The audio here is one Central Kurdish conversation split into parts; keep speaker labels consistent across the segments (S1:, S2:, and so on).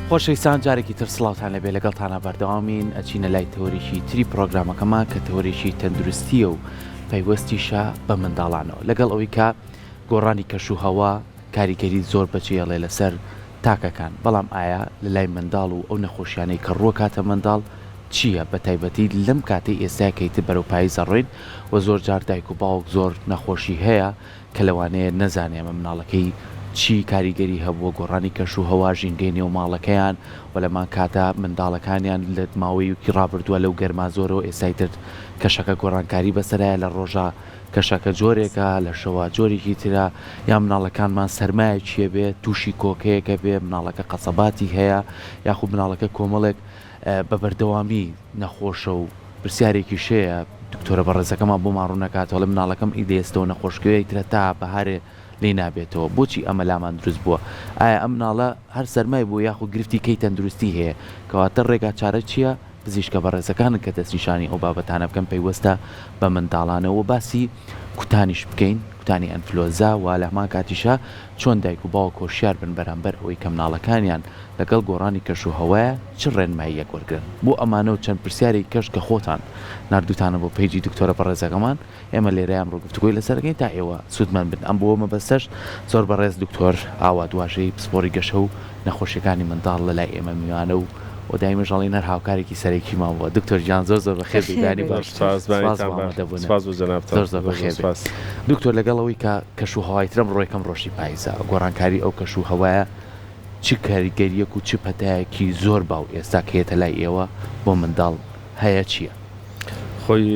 S1: خۆشەویستان جارێکی تر سڵاوتان لەبێ لەگەڵتانە بەردەوامین ئەچینە لای تەوەرێکی تری پرۆگرامەکەمان کە تەوەرێکی تەندروستیە و پەیوەستیشە بە منداڵانەوە لەگەڵ ئەوەی کە گۆڕانی کەش و هەوا کاریگەری زۆر بەجێڵێ لەسەر تاکەکان بەڵام ئایا لە لای منداڵ و ئەو نەخۆشیانەی کە ڕووەکاتە منداڵ چییە بە تایبەتی لەم کاتەی ئێستا کە ئیتر بەرەو پایز ئەڕۆین و زۆر جار دایک و باوک زۆر نەخۆشی هەیە کە لەوانەیە نەزانێ ئەمە مناڵەکەی چی کاریگەری هەبووە گۆڕانی کەش و هەوا ژینگەی نێو ماڵەکەیان و لەمان کاتە منداڵەکانیان لە ماوەیەکی ڕابردووە لەو گەرما زۆرەوە ئێستای تر کەشەکە گۆڕانکاری بەسەرایە لە ڕۆژا کەشەکە جۆرێکە لە شەوا جۆرێکی ترە یان مناڵەکانمان سەرمایەکی هەبێ تووشی کۆکەیەک هەبێ مناڵەکە قەسەباتی هەیە یاخود مناڵەکە کۆمەڵێک بە بەردەوامی نەخۆشە و پرسیارێکیش هەیە دکتۆرە بەڕێزەکەمان بۆمان ڕوون ئەکاتەوە ئەڵێ مناڵەکەم ئی دەیەستەوە نەخۆشکەوێ ئیتر هەتا بەهارێ لێی نابێتەوە بۆچی ئەمە لامان دروست بووە ئایا ئەم مناڵە هەر سەرمای بووە یاخود گرفتی کەی تەندروستی هەیە کەواتە ڕێگا چارە چییە پزیشکە بەڕێزەکانن کە دەستنیشانی ئەو بابەتانە بکەن پەیوەستە بە منداڵانەوە باسی کوتانیش بکەین کوتانی ئەنفلۆزا و لە هەمان کاتیشا چۆن دایک و باوک هۆشیار بن بەرامبەر ئەوەی کە مناڵەکانیان لەگەڵ گۆڕانی کەش و هەوایە چ ڕێنماییەک وەرگرن بۆ ئەمانە و چەند پرسیارێکی کەش کە خۆتان ناردووتانە بۆ پەیجی دکتۆرە بەڕێزەکەمان ئێمە لێرە ئەمڕۆ گفتوگۆی لەسەر دەکەین تا ئێوە سوودمەند بن. ئەم بۆ مەبەستەش زۆر بەڕێز دکتۆر ئاوات واژەیی پسپۆڕی گەشە و نەخۆشیەکانی منداڵ لە لای ئێمە میوانە و و دایمەش ئەڵێین هەر هاوکارێکی سەرەکیمان بووە. دکتۆر گیان زۆر زۆر بەخێر بێی بەیانی باش.
S2: سپاس
S1: سپاس بۆ
S2: بەیانیتان باش.
S1: ئامادەبوونت.
S2: سپاس بۆ جەنابتان.
S1: زۆر زۆر
S2: زۆر زۆر
S1: بەخێر بێی.
S2: سپاس.
S1: دکتۆر لەگەڵ ئەوەی کە کەش و هەوای تر ئەمڕۆ یەکەم ڕۆژی پایزە گۆڕانکاری ئەو کەش و هەوایە چ کاریگەریەک و چ پەتایەکی زۆر باو ئێستا کە یەتە لای ئێوە بۆ منداڵ هەیە چیە؟
S2: خۆی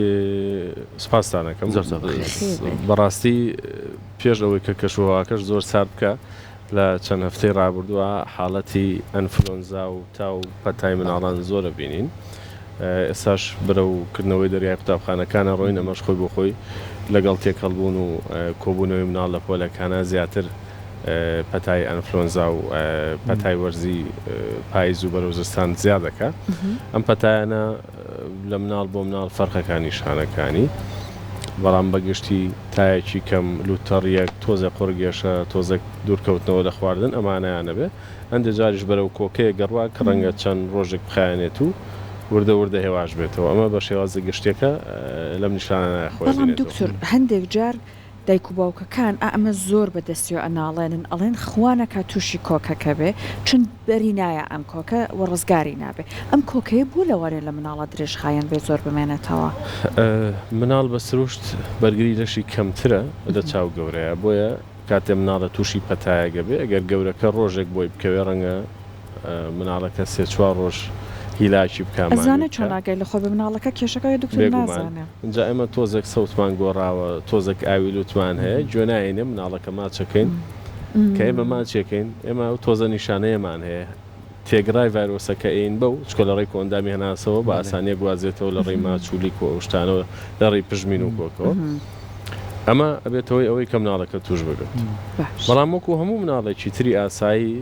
S2: سوپاستان ئەکەم.
S1: زۆر زۆر بەخێر بێی.
S2: بەڕاستی پێش ئەوەی کە کەشوهەواکەش زۆر سارد بکا لە چەند هەفتەی ڕابردووە حاڵەتی ئەنفلۆنزا و تا و پەتای مناڵان زۆر ئەبینین ئێستاش بەرەو کردنەوەی دەرگای قوتابخانەکان ئەڕۆین ئەمەش خۆی بۆ خۆی لەگەڵ تێکەڵبوون و کۆبوونەوەی مناڵ لە پۆلەکانا زیاتر پەتای ئەنفلۆنزا و پەتای وەرزی پایز و بەرەو زستان زیاد دەکا ئەم پەتایانە لە مناڵ بۆ مناڵ فەرقەکە نیشانەکانی بەڵام بە گشتی تایەکی کەم لوت تەڕیەک تۆزێک قوڕگێشە تۆزێک دوورکەوتنەوە لە خواردن ئەمانەیان نەبێ هەندێ جاریش بەرەو کۆکەیەک گەڕوا کە ڕەنگە چەند ڕۆژێک بخایەنێت و وردە وردە هێواش بێتەوە ئەمە بە شێوازە گشتیەکە لەم نیشانانە خۆی
S3: بەڵام
S2: بینێتەوە.
S3: دکتۆر هەندێک جار دایک و باوکەکان ئا ئەمە زۆر بە دەستیەوە ئەناڵێنن ئەڵێن خوا نەکا توشی کۆکەکە بێ چون بەری نایە ئەم کۆکە وە ڕزگاری نابێ ئەم کۆکەیە بۆ لەوانەیە لە مناڵا درێژخایەن بێ زۆر بمێنێتەوە؟
S2: مناڵ بە سروشت بەرگری لەشی کەمترە لە چاو گەورەیە بۆیە کاتێ مناڵە توشی پەتایەک ئەبێ ئەگەر گەورەکە ڕۆژێک بۆی بکەوێ ڕەنگە مناڵەکە سێ چوار ڕۆژ هیلاکی بکا مانوی
S3: ئەزانێ چۆن
S2: بکا.
S3: ئاگای لە خۆی بێ مناڵەکە کێشەکە ئەوەیە دکتۆر
S2: بێگومان
S3: نازانێ.
S2: ئینجا ئێمە تۆزێک سەوتمان گۆڕاوە تۆزێک ئاوی لوتمان هەیە گوێ نایەینێ مناڵەکە ماچەکەین کە ئێمە ماچێکەین ئێمە ئەو تۆزە نیشانەیەمان هەیە تێگڕای ڤایرۆسەکە ئەین بەو چکە لە ڕێی کۆئەندامی هەناسەوە بە ئاسانی ئەگوازێتەوە لە ڕێی ماچ و لیک و ئەو شتانەوە لە ڕێی پژمین و کۆکەوە ئەمە ئەبێتە هۆی ئەوەی کە مناڵەکە توش ببێت بەڵام وەکو هەموو مناڵێکی تری ئاسایی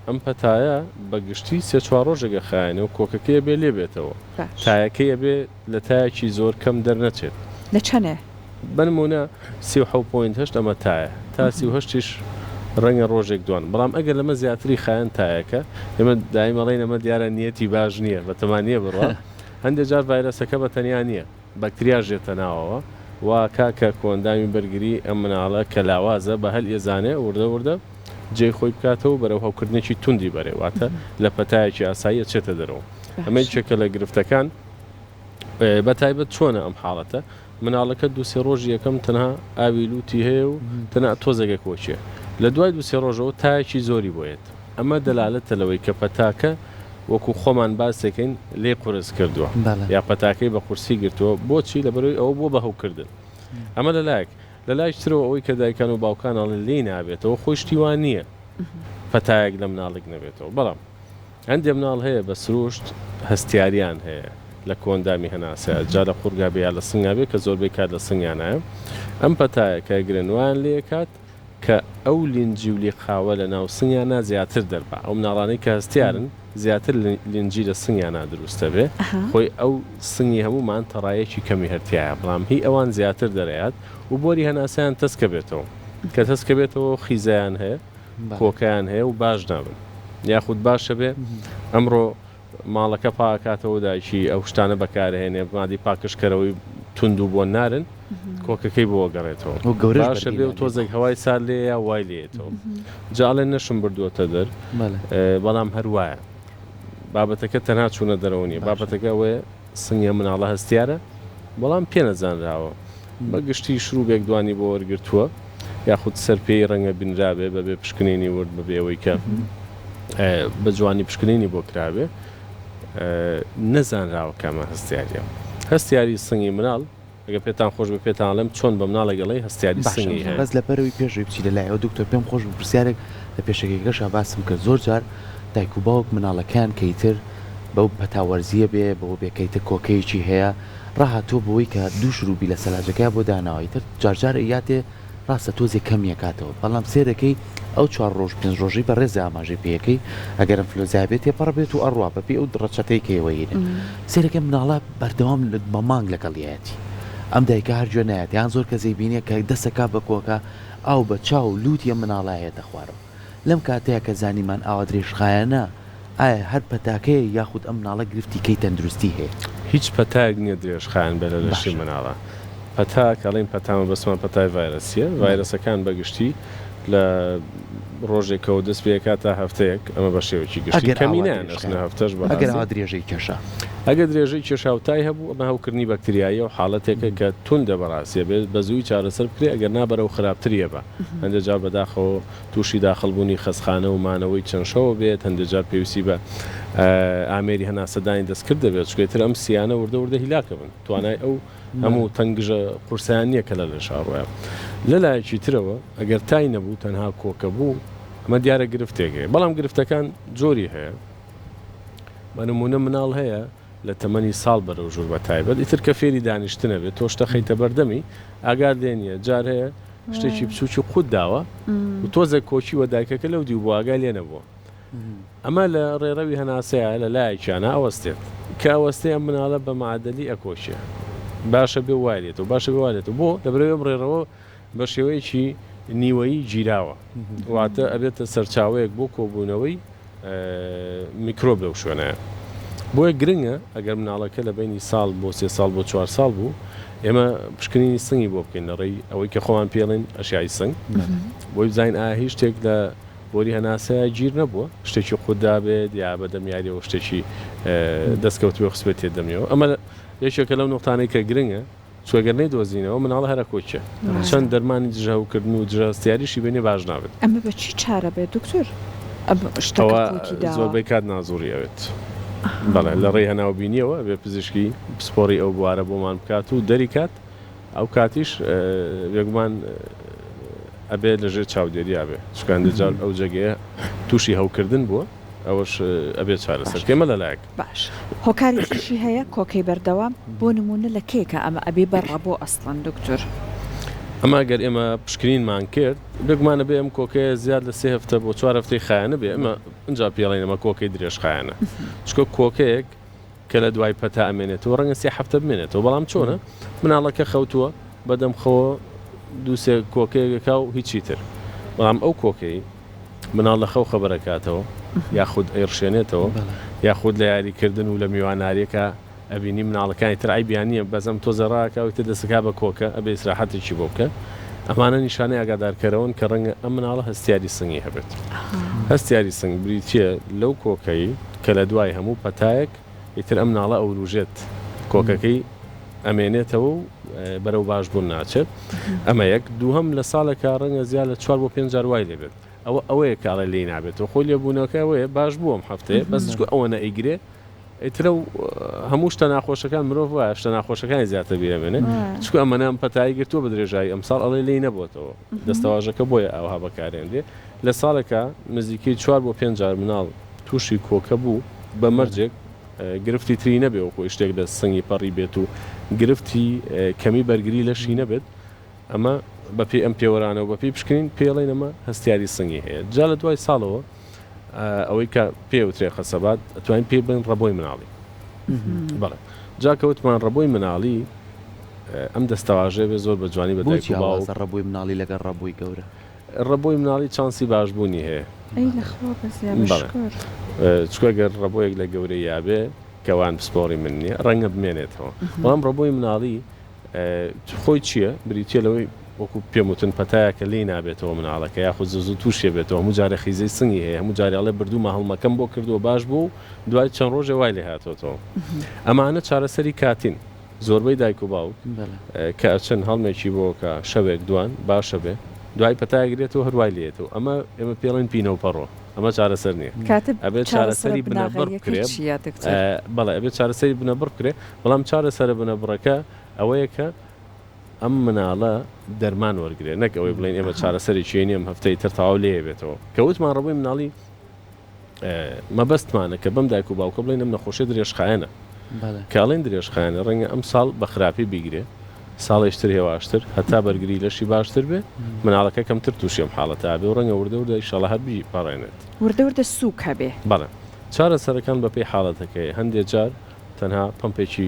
S2: ئەم پەتایە بە گشتی سێ چوار ڕۆژێک ئەخایەنێ و کۆکەکەی ئەبێ لێ بێتەوە تایەکەی ئەبێ لە تایەکی زۆر کەم دەرنەچێت.
S3: لە چەنێ؟
S2: بە نموونە 37 point هەشت ئەمە تایە، تا 38 یش ڕەنگە ڕۆژێک دوان، بەڵام ئەگەر لەمە زیاتری خایەن تایەکە، ئێمە دایم ئەڵێین ئەمە دیارە نیەتی باش نییە، بەتەما نییە بڕوا، هەندێ جار ڤایرەسەکە بە تەنیا نییە، بەکتریاش دێتە ناوەوە، وا کا کە کۆئەندامی بەرگری ئەم مناڵە کە لاوازە بە هەل ئێزانێ وردە وردە جێی خۆی بکاتەوە و بەرەو هەوکردنێکی توندی بەرێ، واتە لە پەتایەکی ئاسایی ئەچێتە دەرەوە. ئەمە یەکێکە لە گرفتەکان بە تایبەت چۆنە ئەم حاڵەتە مناڵەکە دوو سێ ڕۆژی یەکەم تەنها ئاوی لوتی هەیە و تەنها تۆزێکە کۆچێ لە دوای دوو سێ ڕۆژەوە تایەکی زۆری بۆ یەت ئەمە دەلالەتە لەوەی کە پەتاکە وەکو خۆمان باسێکەین لێی قورس کردووە یا پەتاکەی بە قورسی گرتووە بۆچی لەبەرەوەی ئەوە بووە بە هەوکردن ئەمە لەلایەک لەلایش ترەوە ئەوەی کە دایکان و باوکان ئەڵێن لێی نابێتەوە خۆی شتی وا نییە پەتایەک لە مناڵێک نەبێتەوە بەڵام هەندێ مناڵ هەیە بە سروشت هەستیاریان هەیە لە کۆئەندامی هەناسە جا لە قورگا بێ یا لە سنگا بێ کە زۆربەی کات لە سنگیانایە ئەم پەتایە کە ئەگرن وایان لێکات کە ئەو لینجی و لیقاوە لە ناو سنگیانا زیاتر دەربا ئەو مناڵانەی کە هەستیارن زیاتر لینجی لە سنگیانا دروستە بێ خۆی ئەو سنگی هەموومان تەڕایەکی کەمی هەر تیایە بەڵام هی ئەوان زیاتر دەرەیات و بۆری هەناسەیان تەسکە بێتەوە کە تەسکە بێتەوە خیزەیان هەیە کۆکەیان هەیە و باش نابن یاخود باشە بێ. ئەمڕۆ ماڵەکە پاکاتەوە دایکی ئەو شتانە بەکارهێنێ مادی پاکژکەرەوەی توند و بۆن نارن کۆکەکەی بۆ گەڕێتەوە باشە بێ و تۆزێک هەوای سارد لێ یا وای لێتەوە جا ئەڵێ نەشم بردووەتە دەر بەڵام هەر وایە بابەتەکە تەنها چوونە دەرەوە نییە بابەتەکە ئەوەیە سنگی ئەم مناڵە هەستیارە بەڵام پێ نەزانراوە بە گشتی شروبێک دوانی بۆ وەرگرتووە یاخود سەرپێی ڕەنگە بینرابێ بەبێ پشکنینی ورد بەبێ ئەوەی کە بە جوانی پشکنینی بۆ کرابێ نەزانراوە کە ئەمە هەستیاریە هەستیاری سنگی مناڵ ئەگەر پێتان خۆش بێ پێتان ئەڵێم چۆن بە مناڵێک ئەڵێی هەستیاری
S1: باشە
S2: سنگی هەیە.
S1: بەس لەبەرئەوەی پێش ئەوەی بچیتە لای ئەوە دکتۆر پێم خۆش بوو پرسیارێک لە پێشەکیەکەشا باسم کرد زۆر جار دایک و باوک مناڵەکەیان کە ئیتر بەو پەتا وەرزیە بێ بەوە بێ کە ئیتر کۆکەیەکی هەیە ڕاهاتووە بەوەی کە دوو شروبی لە سەلاجەکەیا بۆ داناوە ئیتر جارجار ئەیاتێ ڕاستە تۆزێ کەمی ئەکاتەوە بەڵام سێرەکەی ئەو چوار ڕۆژ پێنج ڕۆژەی بەڕێزە ئاماژەی پێیەکەی ئەگەر ئەنفلۆزیا بێ تێپەڕ بێت و ئەڕوا بەپێی ئەو ڕەچەتەی کە ئێوە ئەینێن سێرەکەی مناڵە بەردەوام بە مانگ لەگەڵیایەتی ئەم دایکە هەر گوێ نایەت یان زۆر کەس ئەیبینێ کە دەسەکا بە کۆکە ئاو بە چاو و لوتی ئەم مناڵە ئەیەتە خوارەوە لەم کاتەیا کە زانیمان ئاوا درێژخایەنە ئایا هەر پەتاکەیە یاخود ئەم مناڵە گرفتی کەی تەندروستی هەیە؟
S2: هیچ پەتایەک نیە درێژخایەن بێت لە لەشی
S1: باشە.
S2: مناڵا. پەتا کە ئەڵێین پەتا مەبەستمان پەتای ڤایرەسیە. ڤایرەسەکان بە گشتی لە ڕۆژێکەوە دەست پێ ئەکات تا هەفتەیەک ئەمە بە شێوەکی گشتی
S1: ئەگەر ئاوا
S2: کەمینەیان ئەچنە
S1: درێژخایەن
S2: هەفتەش
S1: ئەگەر
S2: بەڕاستی.
S1: ئاوا درێژەی کێشا.
S2: ئەگەر درێژەی کێشا و تای هەبوو ئەمە هەوکردنی بەکتریاییە و حاڵەتێکە کە توندە بەڕاستی ئەبێت بە زوویی چارەسەر بکرێت ئەگەر نا بەرەو خراپتری ئەبا. هەندێ جار بەداخەوە تووشی داخڵبوونی خەستخانە و مانەوەی چەند شەوە بێت، هەندێک جار پێویستی بە ئامێری هەناسەدانی دەستکرد دەبێت، چونکە ئیتر ئەم سییانە وردە وردە هیلاکەبن، توانای ئەو هەموو تەنگژە قورسەیان نییە کە لە لەشا ڕۆیە. لە لایەکی ترەوە ئەگەر تای نەبوو تەنها کۆکە بوو، ئەمە دیارە گرفتێک هەیە، بەڵام گرفتەکان جۆری هەیە، بە نموونە مناڵ هەیە لە تەمەنی ساڵ بەرەو ژوور بە تایبەت ئیتر کە فێری دانیشتنە بێت تۆ شتە خەیتە بەردەمی ئاگات لێ نییە جار هەیە شتێکی بچووکی قوت داوە و تۆزێک کۆکی وە دایکەکە لەو دیو بوو ئاگای لێ نەبووە ئەمە لە ڕێڕەوی هەناسەیە لە لایەکیانە ئەوەستێت کە ئەوەستێ ئەم مناڵە بە معدەلی ئەکۆکێ باشە بێ وای لێتەوە باشە بێ وای لێتەوە بۆ لەبەرئەوەی ئەم ڕێڕەوە بە شێوەیەکی نیوەیی گیراوە واتە ئەبێتە سەرچاوەیەک بۆ کۆبوونەوەی میکرۆب لەو شوێنەیە. بۆیە گرنگە ئەگەر مناڵەکە لە بەینی ساڵ بۆ سێ ساڵ بۆ چوار ساڵ بوو ئێمە پشکنینی سنگی بۆ بکەین لە ڕێی ئەوەی کە خۆمان پێڵێن ئەشیای سنگ بۆی بزانین ئایا هیچ شتێک لە بۆری هەناسەیە گیر نەبووە شتێکی قوتدا بێت یا بە دەم یاریەوە شتێکی دەستکەوتبێ خستبێتێ دەمیەوە ئەمە یەکێکە لەو نوقتانەی کە گرنگە چونکە گەر نەیدۆزینەوە مناڵە هەر ئەکۆکێ چەند دەرمانی دژە هەوکردن و دژە هەستیاریشی بێنێ باش نابێت.
S3: ئەمە بە چی چارە بێت دکتۆر ئەم شتە کە
S2: ئەوە
S3: قوتی داوە؟
S2: زۆربەی کات نازوڕی ئەوێت. بەڵێ لە ڕێی هەناوبینیەوە ئەبێ پزیشکی پسپۆڕی ئەو بوارە بۆمان بکات و دەری کات ئەو کاتیش بێگومان ئەبێ لە ژێر چاودێریا بێ چونکە هەندێک جار ئەو جێگەیە تووشی هەوکردن بووە ئەوەش ئەبێ چارەسەر بکەین ئەمە لە لایەک.
S3: باش هۆکاری تریشی هەیە کۆکەی بەردەوام بۆ نمونە لە کەیەکا ئەمە ئەبێ بە ڕەبۆ ئەسڵەن دکتۆر؟
S2: ئەمە گەر ئێمە پشکنینمان کرد بێگومان ئەبێ ئەم کۆکەیە زیاد لە سێ هەفتە بۆ چوار هەفتەی خایەنە بێ ئەمە ئینجا پێڵێین ئەمە کۆکەی درێژخایەنە چونکە کۆکەیەک کە لە دوای پەتا ئەمێنێتەوە ڕەنگە سێ هەفتە بمێنێتەوە بەڵام چۆنە مناڵەکە خەوتووە بەدەم خەوە دووسێ کۆکەیەکا و هیچی تر بەڵام ئەو کۆکەی مناڵ لە خەو خەبەرەکاتەوە یاخود ئەیڕشێنێتەوە یاخود لە یاریکردن و لە میواناریەکا ئەبینی مناڵەکانی تر عەیبیان نیە بەس ئەم تۆزێ ڕاکا و ئیتر دەستەکا بە کۆکە ئەبێ ئیسراحەتێکی بۆ بکە ئەمانە نیشانەی ئاگادارکەرەوەن کە ڕەنگە ئەم مناڵە هەستیاری سنگی هەبێت هەستیاری سنگ بریتیە لەو کۆکەی کە لە دوای هەموو پەتایەک ئیتر ئەم مناڵە ئەوروژێت کۆکەکەی ئەمێنێتەوە و بەرەو باشبوون ناچێت ئەمە یەک دووهەم لە ساڵێکا ڕەنگە زیاد لە چوار بۆ پێنج جار وای لێبێت ئەوە ئەوەیە کە ئەڵێ لێی نابێتەوە خۆی لێبوونەکە ئەوەیە باش بوو ئەم هەفتەیە بەس چکو ئەوەنە ئەیگرێ ئیتر ئەو هەموو شتە ناخۆشەکان مرۆڤ وایە شتە ناخۆشەکانی زیاتر بیرەمێنێ چکو ئەمەنە ئەم پەتایی گرتووە بە درێژایی ئەمساڵ ئەڵێ لێی نەبووەتەوە دەستەواژەکە بۆیە ئاوها بەکارێنرێ لە ساڵێکا نزیکەی چوار بۆ پێنج جار مناڵ تووشی کۆکە بوو بە مەرجێک گرفتی تری نەبێ وەکو شتێک لە سنگی پەڕی بێت و گرفتی کەمی بەرگری لەشی نەبێت ئەمە بەپێی ئەم پێوەرانە و بەپێی پشکنین پێڵێن ئەمە هەستیاری سنگی هەیە جا لە دوای ساڵەوە ئەوەی کە پێوترێ قەسەبات ئەتوانین پێی بڵێن ڕەبۆی مناڵی بەڵێ جا کەوتمان ڕەبۆی مناڵی ئەم دەستەواژەیە بێ زۆر بە جوانی بە
S1: بۆ
S2: دایک و باوک
S1: جیاوازە ڕەبۆی مناڵی لەگەڵ ڕەبۆی گەورە؟
S2: ڕەبۆی مناڵی چانسی باشبوونی هەیە.
S3: ئەی لە خوا بەزیا
S2: بەڵێ
S3: بەشکر.
S2: چونکە گەر ڕەبۆیەک لە گەورەییا بێ کە وان پسپۆڕی من نییە ڕەنگە بمێنێتەوە بەڵام ڕەبۆی مناڵی خۆی چییە؟ بریتییە لەوەی وەکو پێم وتن پەتایەکە لێی نابێتەوە مناڵەکە یاخود زوو تووشێ بێتەوە هەموو جارێ خیزەی سنگی هەیە هەموو جارێ ئەڵێ بردوومە هەڵمەکەم بۆ کردووە باش بوو و دوای چەند ڕۆژێ وای لێ هاتۆتەوە ئەمانە چارەسەری کاتین زۆربەی دایک و باوک کە ئەچن هەڵمێکی بۆ کە شەوێک دوان باشە بێ دوای پەتایەک دێتەوە هەر وای لێیەتەوە ئەمە ئێمە پێڵێن پینە و پەڕۆ ئەمە چارەسەر نییە ئەبێت چارەسەری بنەبڕ بکرێ بەڵێ ئەبێت چارەسەری بنەبڕ بکرێ بەڵام چارەسەرە بنەبڕەکە ئەوەیە کە ئەم مناڵە دەرمان وەرگێ نەک ئەوەی بڵێن ئێمە چارەسەرێکی نیە ئەم هەفتەی تر تەواو لێ بێتەوە کە وتمان ڕەبۆی مناڵی مەبەستمانە کە بەم دایک و باوکە بڵێن ئەم نەخۆشیە درێژخایەنە کە ئەڵێن درێژخایەنە ڕەنگە ئەم ساڵ بە خراپی بیگرێ ساڵێش تر هێواشتر هەتا بەرگری لەشی باشتر بێ مناڵەکە کەمتر تووشی ئەم حاڵەتە بێ و ڕەنگە وردە وردە ئیشەڵا هەر بیپەڕێنێت.
S3: وردە وردە سووک هەبێ.
S2: بەڵێ چارەسەرەکان بەپێی حاڵەتەکەیە هەندێ جار تەنها پەمپێکی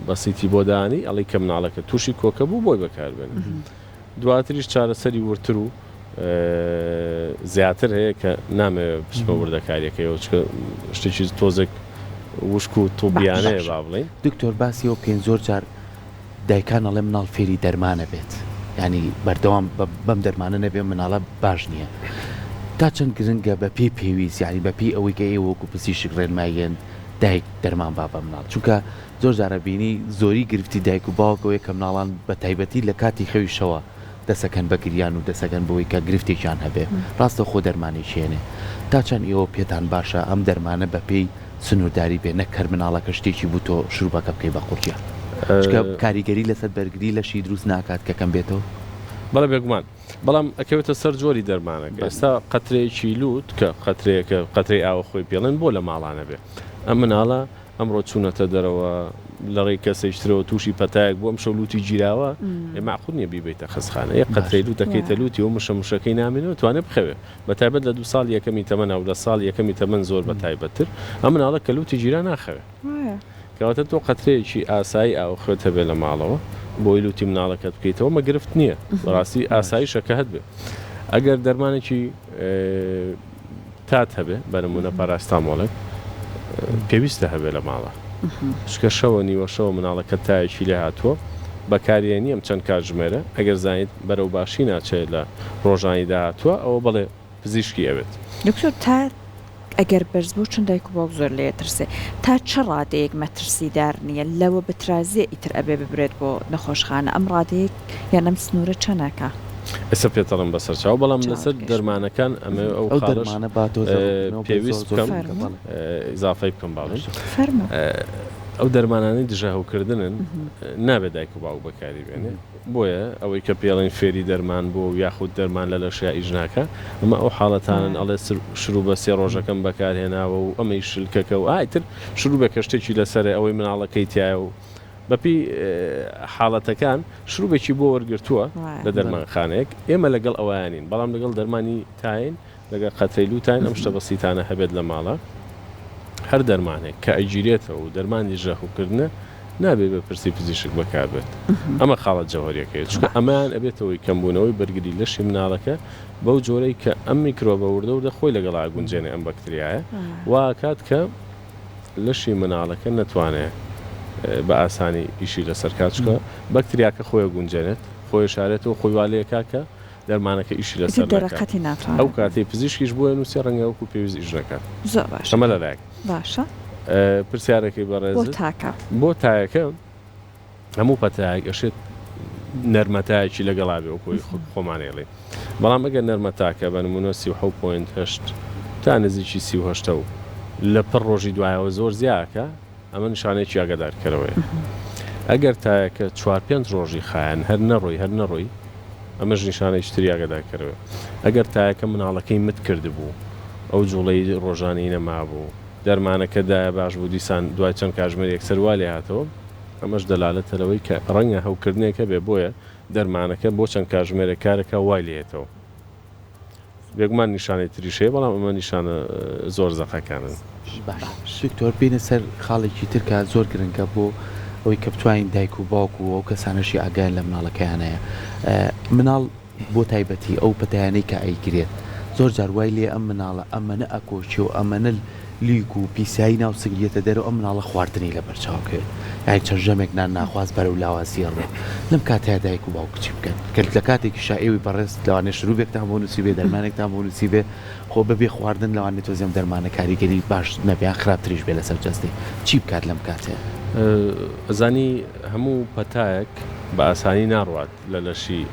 S2: بەسیتی بۆ دانی ئەڵێی کە مناڵەکە تووشی کۆکە بوو بۆی بەکاربێنە دواتریش چارەسەری وردتر و زیاتر هەیە کە نامەوێت بچمە وردەکاریەکەیەوە چونکە شتێکی تۆزێک وشک و طبیانەیە با بڵێین.
S1: دکتۆر باسی ئەوە بکەین زۆر جار دایکان ئەڵێن مناڵ فێری دەرمانە بێت یانی بەردەوام بەم دەرمانە نەبێ مناڵە باش نییە تا چەند گرنگە بە پێی پێویست یانی بە پێی ئەوەی کە ئێوە وەکو پزیشک ڕێنماییەن دایک دەرمان با بە مناڵ چونکە زۆر جارە بینی زۆری گرفتی دایک و باوک ئەوەیە کە مناڵان بە تایبەتی لە کاتی خەوی شەوە دەسەکەن بە گریان و دەسەکەن بەوەی کە گرفتێکیان هەبێ ڕاستەوخۆ دەرمانێکی هێنێ تا چەند ئێوە پێتان باشە ئەم دەرمانە بە پێی سنورداری بێ نەک هەر مناڵەکە شتێکی بوو تۆ شروبەکە بکەی بە قورگیا چونکە کاریگەری لەسەر بەرگری لەشی دروست ناکات کە کەم بێتەوە؟
S2: بەڵێ بێگومان بەڵام ئەکەوێتە سەر جۆری دەرمانەکە ئێستا قەترەیەکی لوت کە قەترەیەکە قەترەی ئاوە خۆی پێڵێن بۆ لە ماڵانە بێ ئەم مناڵە ئەمڕۆ چوونەتە دەرەوە لە ڕێی کەسێکی ترەوە تووشی پەتایەک بوو ئەمشەو لووتی گیراوە ئێ مەعقول نییە بیبەیتە خەستخانە یەک قەترەی لووت دەکەیتە لووتی و مشە مشەکەی نامێنێ و توانێ بخەوێ بە تایبەت لە دوو ساڵی یەکەمی تەمەنا و لە ساڵی یەکەمی تەمەن زۆر بە تایبەتتر ئەم مناڵە کە لووتی گیرا ناخەوێ کەواتە تۆ قەترەیەکی ئاسایی ئاوخوێت هەبێ لە ماڵەوە بۆی لووتی مناڵەکەت بکەیتەوە مە گرفت نییە بەڕاستی ئاساییشە کە هەت بێ ئەگەر دەرمانێکی تات هەبێ بە نموونە پاراستامۆڵێک پێویستە هەبێ لە ماڵە چونکە شەوە نیوە شەوە مناڵەکەت تایەکی لێ هاتووە بەکاریێنی ئەم چەند کاتژمێرە ئەگەر زانیت بەرەو باشی ناچێت لە ڕۆژانی داهاتووە ئەوە بەڵێ پزیشکی ئەوێت.
S3: دکتۆر تا ئەگەر بەرز بوو چون دایک و باوک زۆر لێ ئەترسێ تا چ ڕادەیەک مەترسیدار نییە لەوە بترازێ ئیتر ئەبێ ببرێت بۆ نەخۆشخانە ئەم ڕادەیە یان ئەم سنوورە چەنەکە؟
S2: ئێستا پێت ئەڵێم بەسەر چاو بەڵام لەسەر دەرمانەکان ئەمەوێ ئەو
S1: ئەو
S2: خاڵەش
S1: دەرمانە با تۆزێ ڕوون بکەنەوە بۆ
S2: پێویست
S1: زۆر زۆر
S2: بکەم
S1: گرنگە بەڵێ.
S2: ئیزافەی بکەم با بڵێم
S3: فەرموو.
S2: ئەو دەرمانانەی دژە هەوکردنن نابێ دایک و باوک بەکاری بێنێ بۆیە ئەوەی کە پێڵێن فێری دەرمان بووە و یاخود دەرمان لە لەشیا ئیش ناکا ئەمە ئەو حاڵەتانەن ئەڵێ شروبە سێ ڕۆژەکەم بەکارهێناوە و ئەمەی شلکەکە و ئا ئیتر شروبێکە شتێکی لەسەرە ئەوەی مناڵەکەی تیایە و بەپێی حاڵەتەکان شروبێکی بۆ وەرگرتووە لە دەرمانخانەیەک، ئێمە لەگەڵ ئەوەیا نین، بەڵام لەگەڵ دەرمانی تاین، لەگەڵ قەترەی لوتاین ئەم شتە بەسیتانە هەبێت لە ماڵا، هەر دەرمانێک کە ئەگیرێتەوە و دەرمانی ژەهوکردنە نابێت بە پرسی پزیشک بەکاربێت، ئەمە خاڵە جەوهەریەکەیە، چونکە ئەمەیان ئەبێتە هۆی کەمبوونەوەی بەرگری لەشی مناڵەکە بەو جۆرەی کە ئەم میکرۆبە وردە وردە خۆی لەگەڵا ئەگونجێنێ ئەم بەکتریایە وا ئەکات کە لەشی مناڵەکە نەتوانێ بە ئاسانی ئیشی لەسەر کا چونکە بەکتریاکە خۆی ئەگونجێنێت خۆی ئەشارێتەوە خۆی وا لێکا کە دەرمانەکە ئیشی
S3: ئیتر
S2: لەسەر نەکات
S3: دەرەقەتی
S2: ئەو
S3: ناتوانێت.
S2: کاتەی پزیشکیش بۆی ئەنووسێ ڕەنگە وەکو پێویست ئیش نەکات
S3: زۆر باشە
S2: ئەمە لەلایەک
S3: باشە.
S2: پرسیارەکەی
S3: بۆ
S2: بەڕێزت
S3: تاکە.
S2: بۆ تایەکە هەموو پەتایەک ئەشێت نەرمەتایەکی لەگەڵا بێ وەکو خۆمان ئەیڵێین بەڵام ئەگەر نەرمەتاکە بە نمونە 37 point هەشت تا نزیکی 38 و لە پڕ ڕۆژی دوایەوە زۆر زیاکە ئەمە نیشانەیەکی ئاگادارکەرەوەیە ئەگەر تایەکە چوار پێنج ڕۆژی خایەن هەر نەڕۆی هەر نەڕۆی ئەمەش نیشانەیەکی تری ئاگادارکەرەوەیە ئەگەر تایەکە مناڵەکەی مت کردبوو ئەو جوڵەی ڕۆژانەی نەمابوو دەرمانەکە دایە باش بوو دیسان دوای چەند کاژمێر یەکسەر وا لێهاتەوە ئەمەش دەلالەتە لەوەی کە ڕەنگە هەوکردنێک هەبێ بۆیە دەرمانەکە بۆ چەند کاژمێرێک کارەکا وای لێیەتەوە. بێگومان نیشانەی تریش هەیە بەڵام ئەمە نیشانە زۆر زەقەکانن.
S1: باش دکتۆر بێینە سەر خاڵێکی تر کە زۆر گرنگە بۆ ئەوەی کە بتوانین دایک و باوک و ئەو کەسانەشی ئاگایان لە مناڵەکەیان هەیە مناڵ. بۆ تایبەتی ئەو پەتایانەی کە ئەیگرێت زۆر جار وای لێ ئەم مناڵە ئەمەنە ئەکۆکێ و ئەمەنە لیک و پیسایی ناو سنگ یەتە دەرەوە ئەم مناڵە خواردنی لەبەر چاو کەوێت یانی چەند ژەمێک نان ناخواست بەرەو لاوازی ئەڕوا لەم کاتەیا دایک و باوک چی بکەن کە لە کاتێکیشا ئێوەی بەڕێز لەوانەیە شروبێکتان بۆ نووسیبێ دەرمانێکتان بۆ نووسیبێ خۆ بەبێ خواردن لەوانەیە تۆزێ ئەم دەرمانە کاریگەری باش نەبێ یان خراپتریش بێ لەسەر جەستەی چی بکات لەم کاتەیا؟
S2: ئەزانی هەموو پەتایەک بە ئاسانی ناڕوات لە لەشی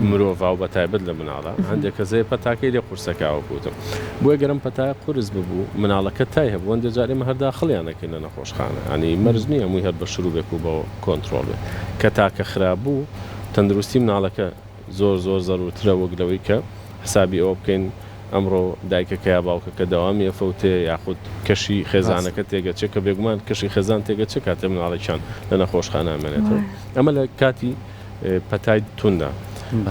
S2: مرۆڤا و بەتایبەت لە مناڵا هەندێک کەس هەیە پەتاکەی لێ قورسەکە وەکو وتم بۆیە گەر ئەم پەتایە قورس ببوو مناڵەکە تای هەبوو هەندێک جار ئێمە هەر داخڵیان ئەکەین لە نەخۆشخانە یانی مەرج نییە هەمووی هەر بە شروبێک و بە کۆنترۆڵ بێت کە تاکە خراپ بوو تەندروستی مناڵەکە زۆر زۆر زەرورترە وەک لەوەی کە حسابی ئەوە بکەین ئەمڕۆ دایکەکە یا باوکەکە دەوامی ئەفەوتێ یاخود کەشی خێزانەکە تێگەچێ کە بێگومان کەشی خێزان تێگەچێ کاتێ مناڵێکیان لە نەخۆشخانە ئەمێنێتەوە ئەمە لە کاتی پەتای توندە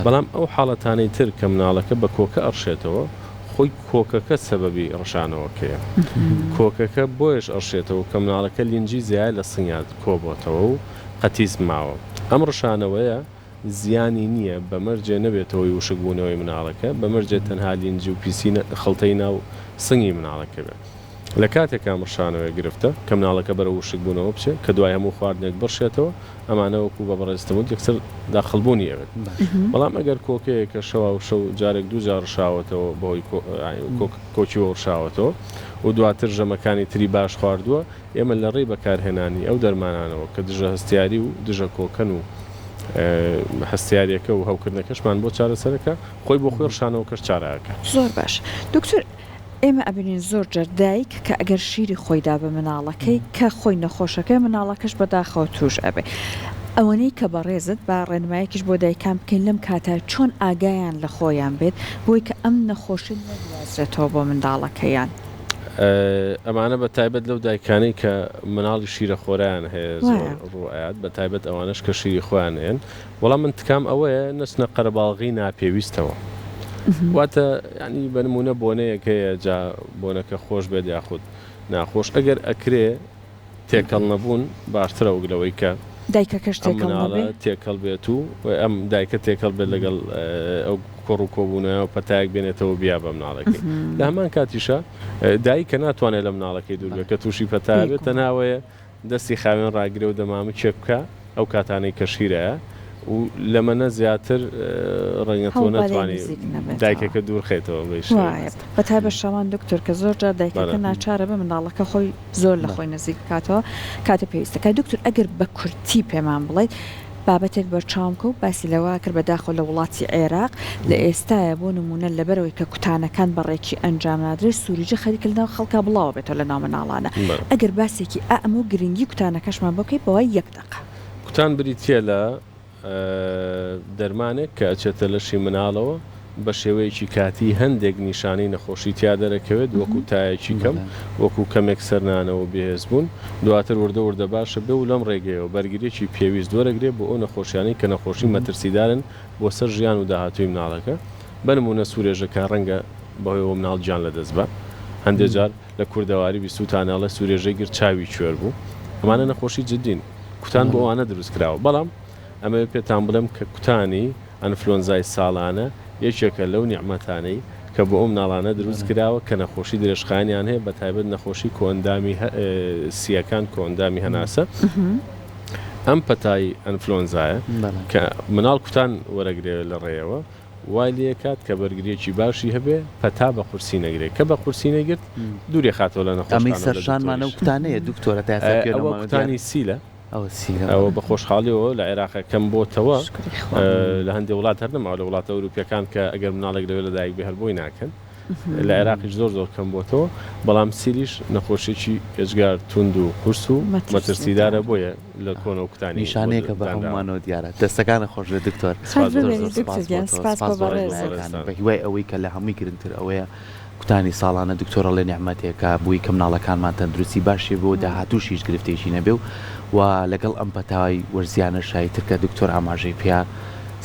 S2: بەڵام ئەو حاڵەتانەی تر کە مناڵەکە بە کۆکە ئەڕشێتەوە خۆی کۆکەکە سەبەبی ڕشانەوەکەیە کۆکەکە بۆیەش ئەڕشێتەوە کە مناڵەکە لینجی زیایە لە سنگیا کۆبۆتەوە و قەتیس ماوە ئەم ڕشانەوەیە زیانی نییە بە مەرجێ نەبێتە هۆی وشک بوونەوەی مناڵەکە، بە مەرجێ تەنها لینجی و پیسی خڵتەی ناو سنگی مناڵەکە بێت. لە کاتێکا مڕشانەوەی گرفتە، کە مناڵەکە بەرەو وشک بوونەوە بچێ، کە دوای هەموو خواردنێک بڕشێتەوە، ئەمانە وەکوو بە بەڕێزتم وت یەکسەر داخڵ بوونی ئەوێت. بەڵام ئەگەر کۆکەیەک کە شەوا و شەو جارێک دوو جار ڕشاوەتەوە بەهۆی کۆکیوە ڕشاوەتەوە و دواتر ژەمەکانی تری باش خواردووە، ئێمە لە ڕێی بەکارهێنانی ئەو دەرمانانەوە کە دژە هەستیاری و دژە کۆکەن و هەستیاریەکە و هەوکردنەکەشمان بۆ چارەسەرەکە، خۆی بۆ خۆی ڕشانەوەکەش چارە ئەکا.
S3: زۆر باش دکتۆر ئێمە ئەبینین زۆر جار دایک کە ئەگەر شیری خۆی دا بە مناڵەکەی کە خۆی نەخۆشەکەی مناڵەکەش بەداخەوە توش ئەبێ ئەوەنەی کە بەڕێزت با ڕێنمایەکیش بۆ دایکان بکەین لەم کاتە چۆن ئاگایان لە خۆیان بێت بۆی کە ئەم نەخۆشی نەگوازرێتەوە بۆ منداڵەکەیان.
S2: ئەمانە بە تایبەت لەو دایکانەی کە مناڵی شیرە خۆرایان هەیە زۆر ڕوو ئەیات بە تایبەت ئەوانەش کە شیری خۆیان ئەیەن وەڵام من تکام ئەوەیە نەچنە قەرەباڵغی ناپێویستەوە واتە ینی بە نمونە بۆنەیەک هەیە جا بۆنەکە خۆش بێت یاخود ناخۆش ئەگەر ئەکرێ تێکەڵ نەبوون باشترە وەک لەوەی کە
S3: دایکەکەش
S2: ئەم
S3: تێکەڵ
S2: مناڵە
S3: نەبێ.
S2: تێکەڵ بێت و ئەم دایکە تێکەڵ بێت لەگەڵ ئەو کۆڕ و کۆبوونەوە و پەتایەک بێنێتەوە بیا بە مناڵەکەی لە هەمان کاتیشا دایکە ناتوانێت لە مناڵەکەی دوور بێت کە تووشی پەتا بێت
S3: بێگومان.
S2: تەنها ئەوەیە دەستی خاوێن ڕاگرێ و دەمامکێک بکا ئەو کاتانەی کە شیرەیە و لەمەنە زیاتر ڕەنگە تۆ
S3: هەوڵ با لێی
S2: نەتوانی
S3: نزیک نەبێتەوە.
S2: دایکەکە دوور خەیتەوە بەی شێوەی
S3: وایە بەتایبەت شەوان دکتۆر کە زۆر جار دایکەکە
S2: بەڵێ.
S3: ناچارە بێ منداڵەکە خۆی زۆر لە خۆی نزیک بکاتەوە کاتێ پێویستە کە دکتۆر ئەگەر بە کورتی پێمان بڵێیت بابەتێک بەرچاوم کەوت باسی لەوە کرد بەداخەوە لە وڵاتی عێراق لە ئێستایا بۆ نمونە لەبەرئەوەی کە کوتانەکان بە ڕێکی ئەنجام نادرێت سوریجە خەریکە لەناو خەڵکا بڵاوە بێتەوە لەناو مناڵانە ئەگەر باسێکی ئا ئەمە و گرنگی کوتانەکەشمان بۆ بکەیت بەوای یەک دەقە.
S2: کوتان بریتیە لە دەرمانێک کە ئەچێتە لەشی مناڵەوە بە شێوەیەکی کاتی هەندێک نیشانەی نەخۆشی تیا دەرەکەوێت وەکو تایەکی کەم وەکو کەمێک سەرنانەوە و بێهێزبوون دواتر وردە وردە باشە بێ و لەم ڕێگەیەوە بەرگریەکی پێویست وەرەگرێ بۆ ئەو نەخۆشیانەی کە نەخۆشی مەترسیدارن بۆ سەر ژیان و داهاتووی مناڵەکە بە نموونە سورێژەکە ڕەنگە بەهۆیەوە مناڵ گیان لەدەست با هەندێ جار لە کوردەواری بیستووتانە ئەڵێ سورێژەی گرت چاوی کوێر بوو ئەمانە نەخۆشی جدین کوتان بۆ ئەوانە دروست کراوە بەڵام ئەمەوێ پێتان بڵێم کە کوتانی ئەنفلۆنزای ساڵانە یەکێکە لەو نیعمەتانەی کە بۆ ئەو مناڵانە دروست کراوە کە نەخۆشی درێژخایەنیان هەیە بەتایبەت نەخۆشی کۆئەندامی سییەکان کۆئەندامی هەناسە ئەم پەتای ئەنفلۆنزایە کە مناڵ کوتان وەرەگرێ لە ڕێیەوە وای لێکات کە بەرگریەکی باشی هەبێ پەتا بە قورسی نەگرێ کە بە قورسی نەگرت دووری خاتەوە لە
S1: ئەمەی
S2: نەخۆشخانە و
S1: سەر
S2: لە
S1: شانمانە و
S2: دکتۆریش
S1: کوتانەیە دکتۆرە تا ئێستا
S2: ئەوە
S1: پێنەماوە دیار
S2: کوتانی سیلە
S1: ئەوە سیلە
S2: ئەوە
S1: بەڵێ.
S2: بە خۆشحاڵیەوە لە عێراقە کەم بۆتەوە
S3: شوکری خوا.
S2: لە هەندێ وڵات هەر نەماوە لە وڵاتە ئەوروپیەکان کە ئەگەر مناڵێک لەوێ لەدایک بێ هەر بۆی ناکەن لە عێراقیش زۆر زۆر کەم بۆتەوە بەڵام سیلیش نەخۆشیەکی ئێجگار توند و قورس و مەترسیدارە
S3: مەترسیدارە.
S2: بۆیە لە کۆنەوە کوتانی بۆ
S1: نیشانەیەکە بە
S2: دانراوە.
S1: هەموومانەوە دیارە. دەستەکانت خۆش بێت دکتۆر.
S3: سوپاس
S2: سپاس بۆ
S1: زۆر
S3: ببێنی
S1: زۆر
S3: دکتۆر
S1: سپاس بۆ
S3: گیان
S1: تۆ
S3: سپاس
S1: سپاس
S3: بۆ
S1: بۆ
S3: بەڕێزت.
S1: ڕێنمایەکانت بە هیوای ئەوەی کە لە هەمووی گرنگتر ئەوەیە کوتانی ساڵانە دکتۆر ئەڵێ نیعمەتێکە بووی کە مناڵەکانمان تەندروستی باشی هەبێ و داهاتووش هیچ گرفتێکی نەبێ و و لەگەڵ ئەم پەتای وەرزیانەشای تر کە دکتۆر ئاماژەی پێیا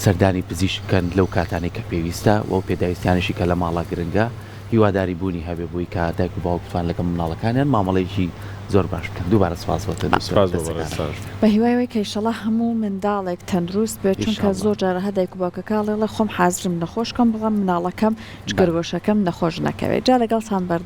S1: سەردانی پزیشک بکەن لەو کاتانەی کە پێویستە و ئەو پێداویستیانەشی کە لە ماڵا گرنگە. هیواداری بوونی هەبێ بۆی کە دایک و باوک بتوان لەگەڵ منداڵەکانیان مامەڵەیەکی زۆر باش بکەن. دووبارە سوپاس بۆ تۆ دکتۆر.
S2: سوپاس بۆ
S1: دەستەکانت
S2: بەڕێزتان.
S1: خۆش بێ.
S3: بە هیوای ئەوەی کە ئیشەڵا هەموو منداڵێک تەندروست بێت چونکە
S1: ئیشەڵا.
S3: زۆر جارە هەر دایک و باوکەکە ئەڵێ ئەڵێ خۆم حازرم نەخۆش کەم بەڵام مناڵەکەم
S1: بەڵێ.
S3: جگەرگۆشەکەم نەخۆش نەکەوێت جا لەگەڵتان بەردەوام.